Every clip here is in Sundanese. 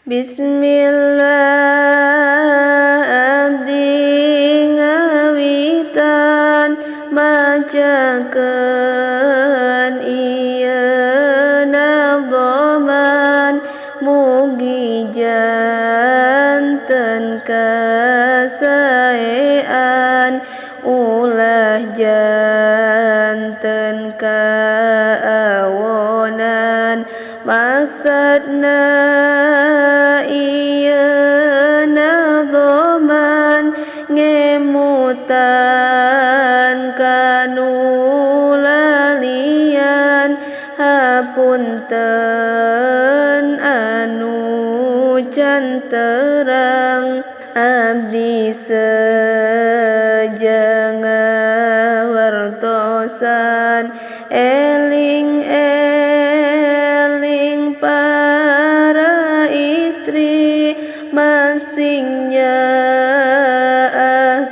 Bismillah abdi ngawitan macakeun ieu nadzoman mugi janten kasaean ulah janten kaawonan maksudna ieu nadzoman ngemutan kanu lalian hapunten anu can terang abdi seja ngawartosan eling-eling para istri masingnya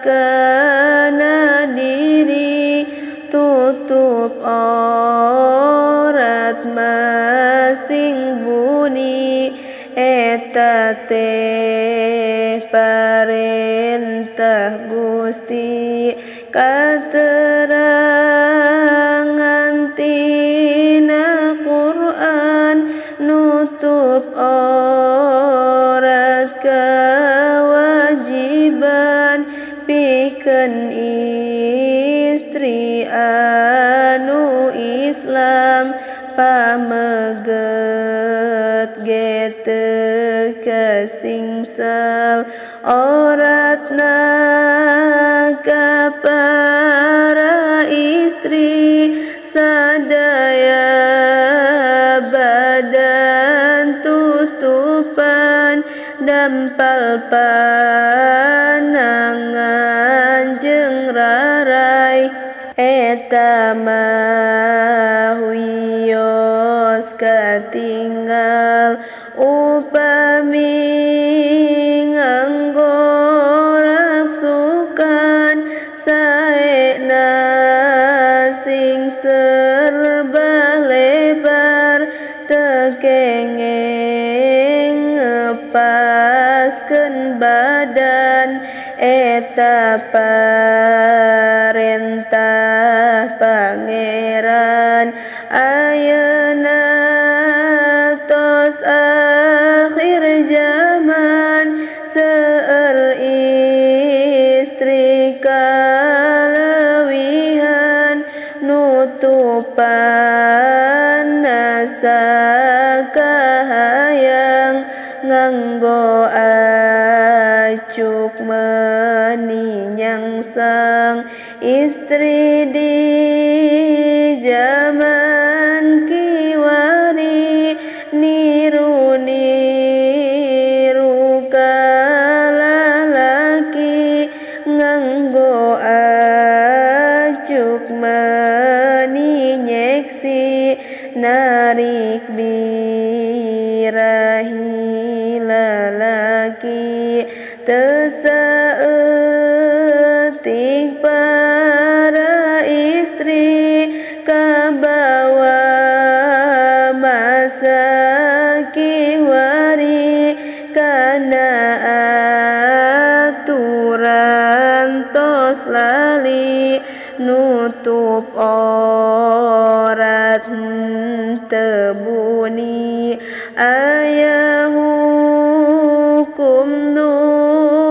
kana diri tutup aurat masing buni eta teh parentah Gusti katerangan tina Quran nutup aurat kewajiban pikeun istri anu Islam pameget ge teu kasingsel auratna ka para istri sadaya badan tutupan dampal panangan jeung rarai eta mah wios katinggal upami nganggo raksukan saena sing serba lebar teu kengeng ngepaskeun badan eta parentah Pangeran ayeuna tos akhir zaman seueur istri kalewihan nutupan sakahayang nganggo acuk meuni nyangsang istri di zaman kiwari niru-niru ka lalaki nganggo acuk meuni nyeksi narik birahi lalaki teu saeutik para istri kabawa masa kiwari kana aturan tos lali nutup aurat teu buni aya hukum nu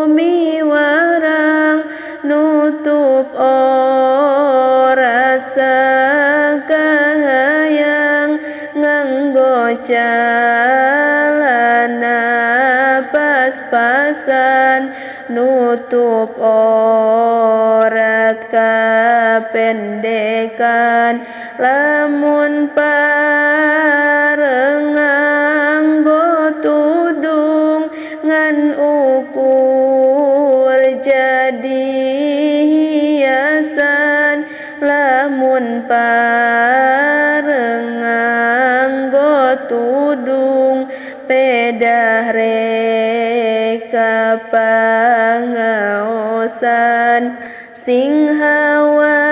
miwarang nutup aurat sakahayang nganggo calana pas-pasan nutup aurat kapendekan lamun pareng nganggo tudung ngan ukur jadi hiasan lamun pareng nganggo tudung pedah reka pangaosan sing hawa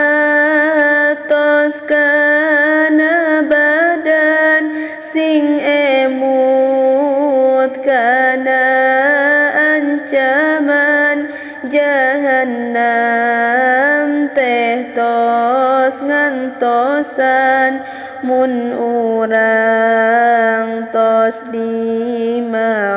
tos kana badan sing emut ka Ayana ancaman jahannam teh tos ngantosan mun urang tos dimautan.